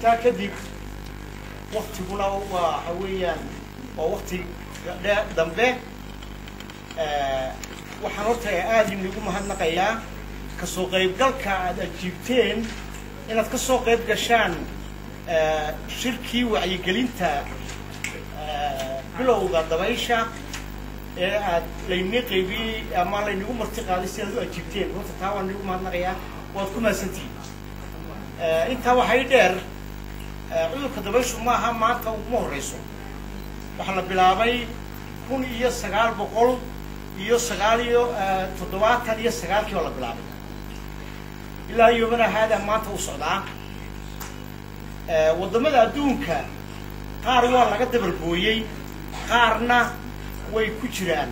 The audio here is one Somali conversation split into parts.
Intaa kadib, waktiguna waxa weeyaan waa wakti dambe. Waxaan horta aada inigu mahadnaqayaa kasoo qaybgalka aada ajiibteen inaad ka soo qayb gashaan shirkii wacyigelinta bilowga dabaysha ee aad laynii qaybiyey ama laynagu marti qaaday si aad u ajiibteen. Horta taa waan nigu mahadnaqayaa, waad ku mahadsantihiin. Intaa waxay dheer, cudurka dabayshu maaha maanta uguma horeyso. Waxaa la bilaabay 1979kii oo la bilaabay, ilaa yoomana haada maanta u socdaa. Waddamada adduunka qaar waa laga dabargooyey, qaarna way ku jiraan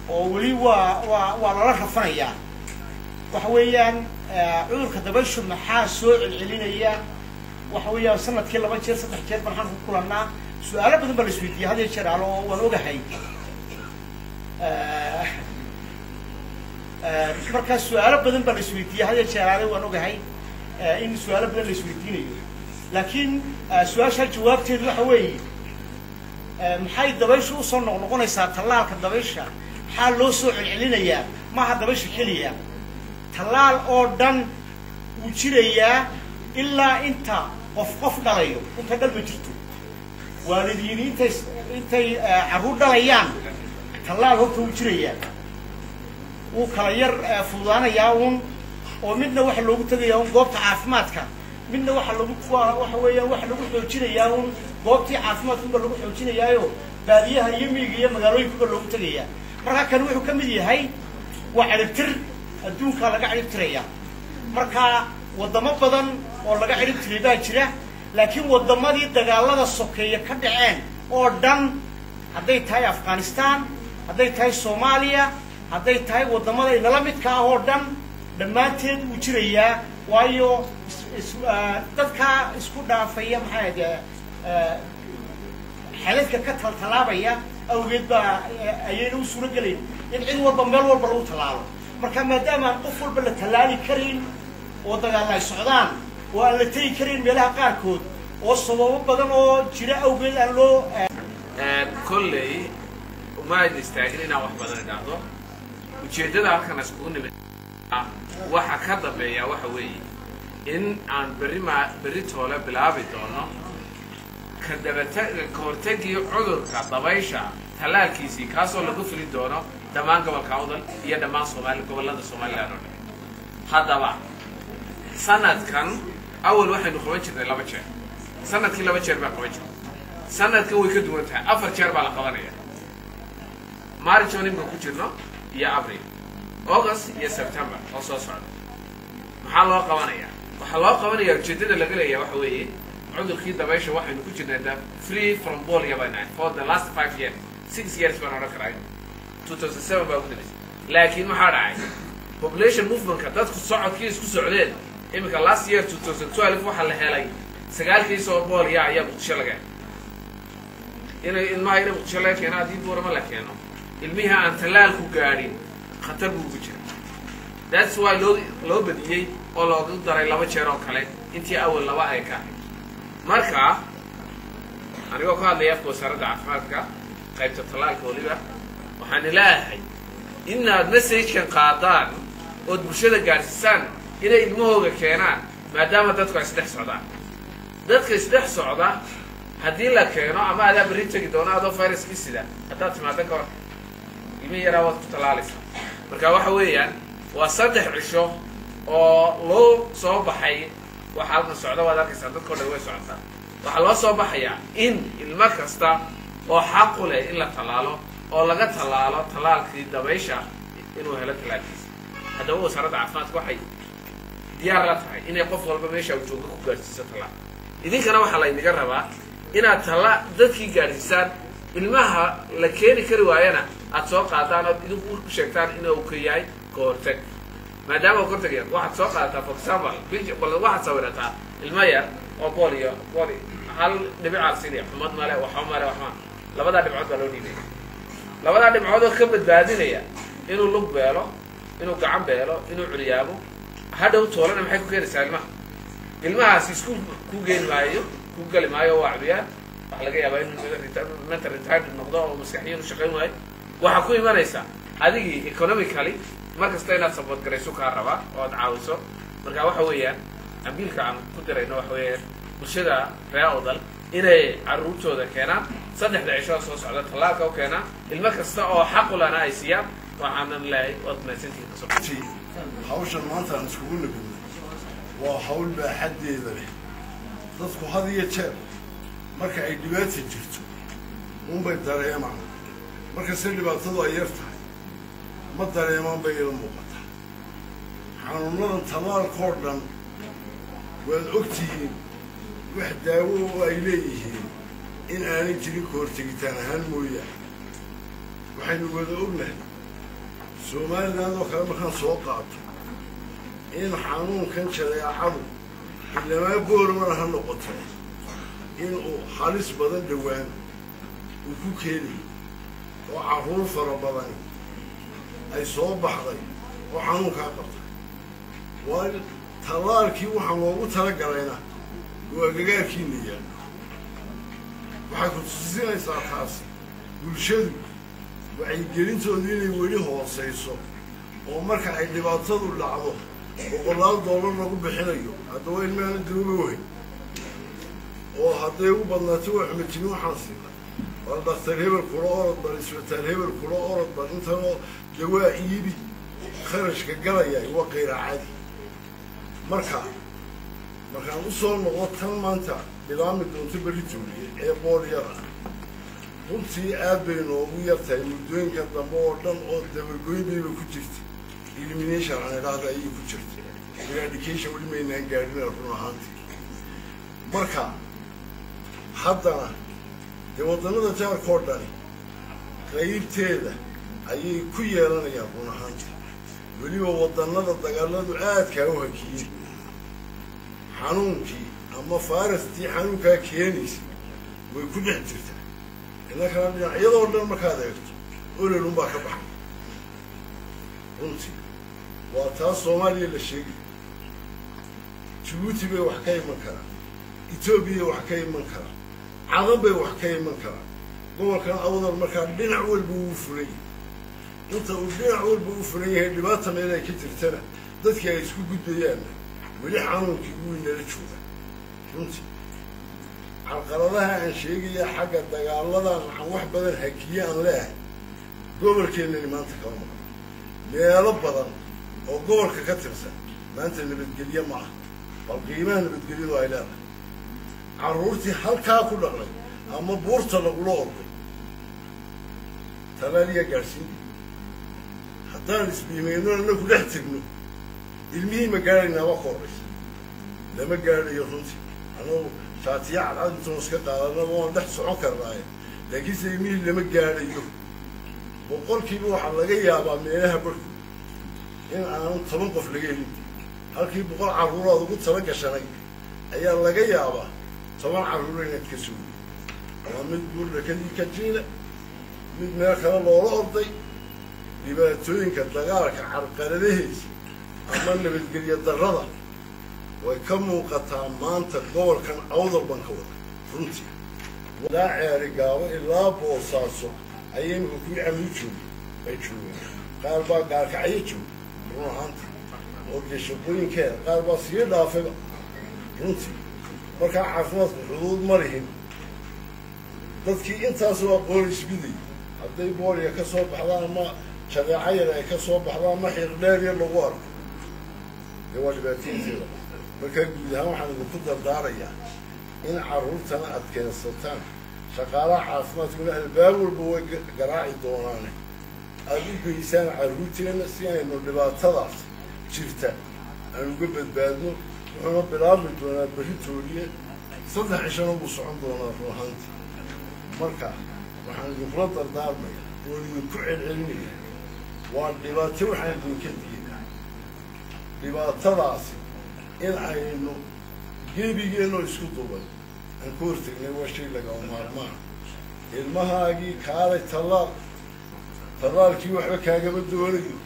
oo weli waa lala rafanayaa. Waxa weeyaan, cudurka dabayshu maxaa soo celcelinaya? Waxa weeyaan, sanadkii 2 jeer, 3 jeer baan xalka ku kulannaa. Su-aalo badan baa la isweydiiyey had iyo jeer alo, oo waan ogahay. Markaa su-aalo badan baa la isweydiiyey had iyo jeer ale, waan ogahay in su-aalo badan la isweydiinayo, laakiin su-aashaa jawaabteedu waxa weeye: maxay dabayshu usoo noqnoqonaysaa? Tallaalka dabaysha maxaa loo soo celcelinayaa? Maaha dabaysha keliya, tallaal oo dhan wuu jirayaa ilaa inta qof qof dhalayo, inta dhalma jirto, waalidiini intay carruur dhalayaan. Tallaal horta wuu jirayaa, wuu kala yar fududaanayaa uun, oo midna waxa loogu tegayaa un goobta caafimaadka, midna waxa lagu waxa weeyaan waxa lagu xoojinayaa un goobtii caafimaadka unba lagu xoojinayaayo, baadiyaha iyo miyiga iyo magaalooyinkuba loogu tegayaa. Marka kan wuxuu ka mid yahay waa ciribtir, adduunkaa laga ciribtiraya. Marka waddamo badan oo laga ciribtiray baa jira, laakiin waddamadii dagaalada sokeeye ka dhaceen oo dhan, hadday tahay Afghanistan, hadday tahay Soomaaliya, hadday tahay waddamada inala midka ah oo dhan, dhammaanteed wuu jirayaa. Waayo dadkaa isku dhaafaya, maxay ahayd, xaladka ka taltallaabaya awgeed baa ayayna u suuro gelayn in cid walba meel walba lagu tallaalo. Marka maadaama aan qof walba la tallaali karin oo dagaal ay socdaan oo aan la tegi karin meelaha qaarkood oo sababo badan oo jira awgeed aan loo Kolley uma ayna istaagin inaan wax badan idhaahdo. Ujeeddada halkan iskugu nimid waxa ka dambeeya waxa weeye in aan berri ma berri toole bilaabi doono ka dabata ka hortagii cudurka dabaysha tallaalkiisii, kaasoo lagu fulin doono dhammaan gobolka Awdal iyo dhammaan Soomaali, gobollada Somaliland oo dhan. Haddaba sanadkan awal waxaynu qaban jirnay 2 jeer, sanadkii 2 jeer baan qaban jirnay. Sanadkan way ka duwan tahay, 4 jeer baa la qabanaya: March oo imika ku jirno iyo Abril, August iyo September oo soo socda. Maxaa loo qabanaya? Waxaa loo qabanaya, ujeeddada laga leeyahay waxa weeye, cudurkii dabaysha waxaynu ku jirnay the free from polio by nine for the last 5 years, 6 years baan odhan karaa, 2007 baa ugu dambeysay. Laakiin maxaa dhacay? Population movementka, dadku socodkii isku socdeen. Iminka last year 2012 waxaa la helay 9 kiis oo polio ayaa Muqdisho laga helay. Inay ilmaha ina Muqdisho laga keeno, haddii Buurama la keeno, ilmihii aan tallaalku gaadhin khatar buu ugu jira. That's why loo badiyey oo loogu daray 2 jeer oo kale intii awal 2 ay ka ahayd. Marka anigoo ka hadlaya afka Wasaaradda Caafimaadka, qaybta tallaalka weliba, waxaan ilaahay inaad messagekan qaadaan ood bulshada gaadhsiisaan inay ilmahooga keenaan, maadaama dadku ay isdhex socdaan. Dadka isdhex socda haddii la keeno, ama adaa berri tegi doono adoo viruskii sida, haddaad timaado ka hor ilmihii yaraa waad ku tallaalaysaa. Marka waxa weeyaan waa 3 cisho oo loo soo baxay. Waxa halkan socda waad arkaysaa, dadkao dhan way socotaa. Waxaa loo soo baxayaa in ilmo kasta oo xaqu leh in la tallaalo oo laga tallaalo tallaalkii dabaysha inuu helo tallaalkiisa. Haddaba Wasaaradda Caafimaadka waxay diyaar la tahay inay qof walba meesha uu joogo ku gaadhsiiso tallaal. Idinkana waxaa laynaga rabaa inaad talla dadkii gaadhsiisaan, ilmaha la keeni kari waayana aad soo qaadaan ood idinku u sheegtaan inuu ka yahay ka hortag, maadaama uu ka hortagaya. Waxaad soo qaadataa, for example, bal waxaad sawirataa ilmo yar oo polio hal dhibicaa siinaya, xumad male, waxba male, waxma labadaa dhibcood baa loo dhiibaya, labadaa dhibcood oo ka badbaadinaya inuu lug beelo, inuu gacan beelo, inuu curyaamo hadhow toolana. Maxay ku keenaysaa ilmaha? Ilmahaasi iskuul ku geyn maayo, ku gali maayo, waa curyaan. Waxaa laga yaabaa inuu mental retarded noqdo oo maskaxiyan u shaqayn waayo. Waxaa ku imanaysaa adigii economically mar kasta inaad support garayso kaa rabaa oo aad caawiso. Marka waxa weeyaan appealka aan ku dirayno waxa weeyaan bulshada reer Awdal inay carruurtooda keenaan 3da cisho soo socda, tallaalka u keenaan, ilmo kasta oo xaqulana ay siiyaan. Waxaanan leeyahay waad mahadsantihiin kasoo. Hawshan maanta aan iskugu nimidnay waa hawl baaxaddeeda leh. Dadku had iyo jeer marka ay dhibaata jirto unbay dareemaan, markasta dhibaatadu ay yar tahay ma dareemaan bay ila muuqataa. Xanuunadan tallaalkoo dhan waad og tihiin, wax daawo oo ay leeyihiin in aanay jirin ka hortegitaan ahaan mooyaane. Waxaynu wada ognahay Somaliland oo kale markaan soo qaato in xanuunkan jadeecadu ilamaa Boormana ha noqoto inuu halis badan dhowaan uu ku keenayo oo carruur fara badani ay soo baxday oo xanuunkaa qabtay. Waa tallaalkii waxaa loogu talagalayna waa agagaarkiina yaal. Waxay ku tusinaysaa taasi bulshadu wacyigelintoodu inay weli hoosayso oo marka ay dhibaatadu dhacdo boqolaal dollar lagu bixinayo, haddaba ilmaana dawba weyn oo hadday ugu badnaato waa xumatimi. Waxaan siina bal dhakhtar hebel kula orod, bal isbitaal hebel kula orod, bal intanoo dawaa iibi, kharashka galaya waa kayra caadi. Marka markaan usoo noqdo tan maanta bilaami doonto berri tuuliye ee boolyada, runtii aad bay noogu yar tahay muddooyinka dambe oo dhan oo dabagoyn bayba ku jirta, elimination aan idhaahda ayay ku jirta, eradication weli maynaan gaadhina run ahaantii. Marka haddana dee waddamada jaarkoo dhani qaybteeda ayay ku yeelanayaan run ahaantii, weliba waddannada dagaaladu aadkaa u hakiyeen xanuunkii ama fayrastii xanuunkaa keenaysa way ku dhex jirtaa. Innakana dhinacyadoo dhan markaad eegto olol unbaa ka baxay runtii. Waa taas Soomaaliya la sheegay, Jabuuti bay wax ka iman karaan, Etoobiya wax ka iman karaan, Cadan bay wax ka iman karaan. Gobolkan Awdal markaa dhinac walba wuu furan yahay. Inta uu dhinac walba u furan yahay dhibaata meel ay ka jirtana dadkii ay isku gudbayaanna weli xanuunkii wuu inala jooga runtii. Carqaladaha aan sheegaya xagga dagaaladan aan wax badan hakiye aan leehay gobolkeennani maanta kama maqno. Meelo badan oo gobolka ka tirsan maanta nabadgelye ma ah, bal qiimaha nabadgelyadu ay leedahay. Carruurtii halkaa ku dhaqnay ama buurta lagula orday talaaliyaa gaadhsiin. Haddaan isbiimayno annagu dhex tegno ilmihii ma gaadhaynaa? Waa ka horraysa lama gaadhayo runtii. Annagu shaatiya cadcad intoon iska qaadanaba waan dhex socon karnaaye, laakiinse ilmihii lama gaadhayo. 100% waxaa laga yaabaa meelaha barhkood in aanan 10 qof laga helin. Halkii 100 carruuraad ugu tala gashanay ayaa laga yaabaa 10 carruur inaad ka soo waa mid buurdhakadii ka jiila, mid meel kale loola orday. Dhibaatooyinka dagaalka carqaladahiisa ama nabadgelyo darrada way ka muuqataa maanta gobolkan Awdal baan ka wada runtii. Ilaa Ceeri Gaabo ilaa Boosaaso ayay imika kuwii Camuu joogay ay joogeen, qaar baa Gaalkacyo joogay run ahaanta oo dee shaqooyinkeeda qaar baa sii dhaafayba runtii. Markaa caafimaadku xuduud ma lihin. Dadkii intaasoo aqoon isbiday hadday booliya ka soo baxdaan ama jadeeco yar ay ka soo baxdaan ama xiiqdheer yar lagu arko dee waa dhibaataynteeda. Markaa guud ahaan waxaan idinku dardaarayaa in carruurtana aad keensataan, shaqaalaha caafimaadkuna albaab walba way garaaci doonaane aada u geysaan carruurteenna si aynu dhibaatadaas jirta aan uga badbaadno. Wuxuuna bilaabmi doonaa berri tooliye, 3 cishana wuu socon doonaa run ahaanti. Marka waxaan idinkula dardaarmaya oon idinku celcelinaya waa dhibaato waxaan idinka digaynaa dhibaatadaasi in aynu gebigeennoo isku duubay aan ka hortegnay waa shay lagama maarmaan. Ilmahaagii kaalay tallaal, tallaalkii waxba kaagama doonayo,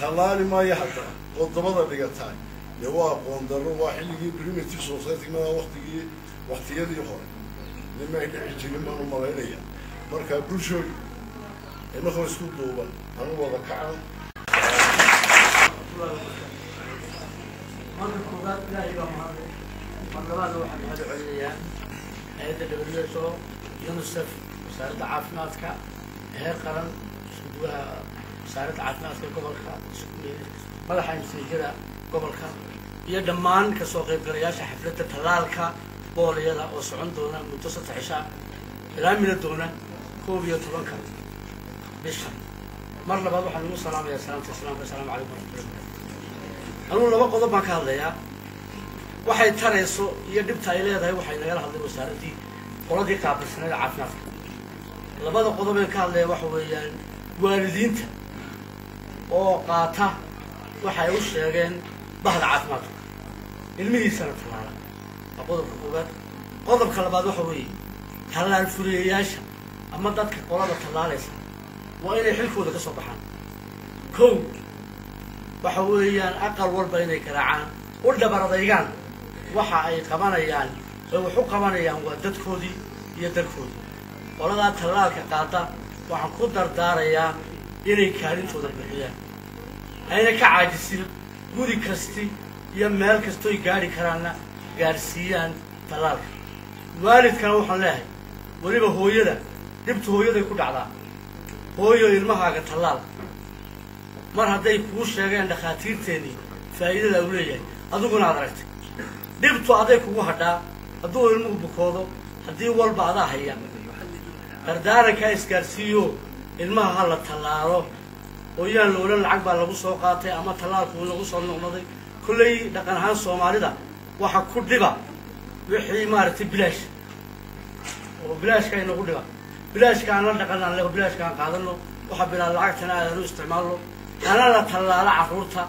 tallaali maayo haddana oo dabada dhigataay. Dee waa aqoon darro, waa xilligii primitive society maa waktigii waktiyadii hore nimay dhici jirin baan u malaynaya. Marka bulshooy, inagoo isku duuban anu wada kacan. Marka koowaad Ilaahay baa mahadlay, mar labaadna waxaan mahad celinayaa hay-adda WHO, UNICEF, wasaaradda caafimaadka heer qaran, iskuduwaha wasaaradda caafimaadka gobolka, madaxa imsiijada gobolka iyo dhammaan kasoo qaybgalayaasha xafladda tallaalka booliyada oo socon doona muddo 3 cisha ilaa mina doona 11-ka bisha. Mar labaad waxaan ugu salaamayaa salaamta islaamka, asalaamu calaykum waraxmatullahi wabarakatu. Anugu laba qodob baan ka hadlayaa, waxay tarayso iyo dhibta ay leedahay. Waxay nagala hadlay wasaaraddii qoladii qaabilsaneed caafimaadka. Labada qodob een ka hadlaya waxa weeyaan waalidiinta oo qaata waxay u sheegeen bahda caafimaadka, ilmihiisana tallaala, waa qodobka koowaad. Qodobka labaad waxa weeye tallaal fuliyayaasha ama dadka qolada tallaalaysa waa inay xilkooda ka soo baxaan. Kow waxa weeyaan aqal walba inay garaacaan, u dhabaradaygaan waxa ay qabanayaan ay wax u qabanayaan waa dadkoodii iyo dalkoodii. Qoladaa tallaalka qaada waxaan ku dardaarayaa inay kaalintooda bixiyaan, ayna ka caajisin, guri kasti iyo meel kastoy gaadhi karaanna gaadhsiiyaan tallaalka. Waalidkana waxaan leeyahay, weliba hooyada, dhibta hooyaday ku dhacdaa, hooyo ilmahaaga tallaal. Mar hadday kuu sheegeen dhakhaatiirteennii faa'iidada uu leeyahay, adiguna aad aragtay, dhibtu aday kugu hadhaa hadduu ilmuhu bukoodo, haddii walba adaa haya. Dardaarankaa isgaarsiiyo, ilmaha ha la tallaalo oo yaan la odhan lacag baa lagu soo qaatay ama tallaalkuu lagu soo noqnoday. Kollay dhaqan ahaan Soomaalida waxa ku dhiba wixii maaragtay bilaash oo bilaashka inagu dhiba. Bilaashka aan la dhaqan aan leho, bilaashka aan qaadano, waxa bilaa lacagtana aadaan u isticmaalno, hana la tallaalo carruurta.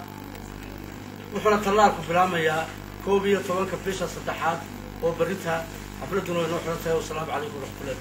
Wuxuuna tallaalku bilaamayaa 11-ka bisha saddexaad oo berrita, xafladduna way noo xiran tahay. Wasalaamu calaykum waraxmatullahi.